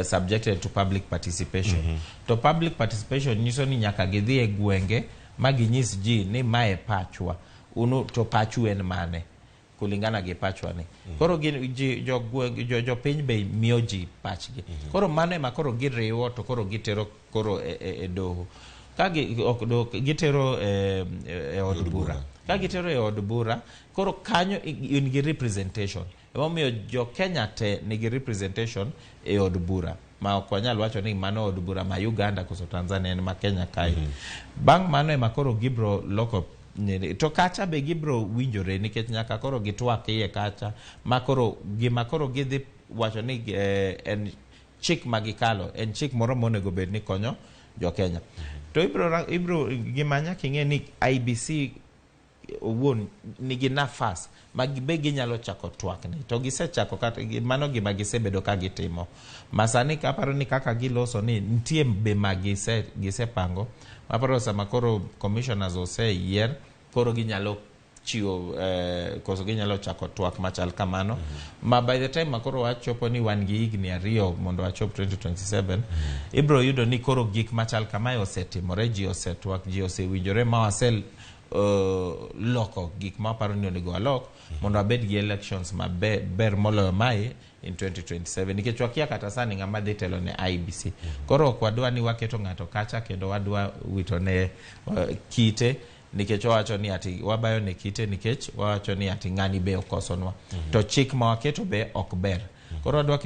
subjected to public participation. To public participation nyiso ni nyaka gidhi e gwenge ma ginyis ji ni mae pachwa, unu to pachu en mane kulingana gi pachwa ni. Koro gin ji jo gweng, jopiny be miyo ji pachgi. Koro mano ema koro giriwo to koro gitero koro e doho. Ka gi, ok doho, gitero e od bura. Ka gitero e od bura, koro kanyo in gi representation. Emomiyo jo Kenya te nigi representation e od bura. Ma ok wanyal wacho ni mano od bura ma Uganda koso Tanzania, en ma Kenya kae. Bang' mano ema koro gibro loko nini. To kacha be gibro winjore nikech nyaka koro gitwak iye kacha ma koro gima koro gidhi wacho ni en chik ma gikalo en chik moro monego bed ni konyo jo Kenya. To ibro gima nyaka ing'e ni IEBC owuon nigi nafas ma be ginyalo chako twak ni to gisechako kata mano gima gisebedo ka gitimo ma sani aparo ni kaka giloso ni nitie be ma gisepango. Aparo sama koro commissioners oseyier, koro ginyalo chiwo koso ginyalo chako twak machal kamano ma by the time ma koro wachopo ni wan gi higni 2 mondo wachop 2027, ibro yudo ni koro gik machal kamae osetimore, ji osetwak, ji osewinjore ma wase loko gik ma waparo ni onego walok mondo wabed gi elections maber ber moloyo mae in 2027, nikech wakia kata sani ng'ama dhi telo ne IEBC. Koro ok wadwa ni waketo ng'ato kacha kendo wadwa wito ne kite nikech wawacho ni ati wabayo ne kite nikech wawacho ni ati ng'ani be okosonwa to chik ma waketo be ok ber. Koro wadwa keto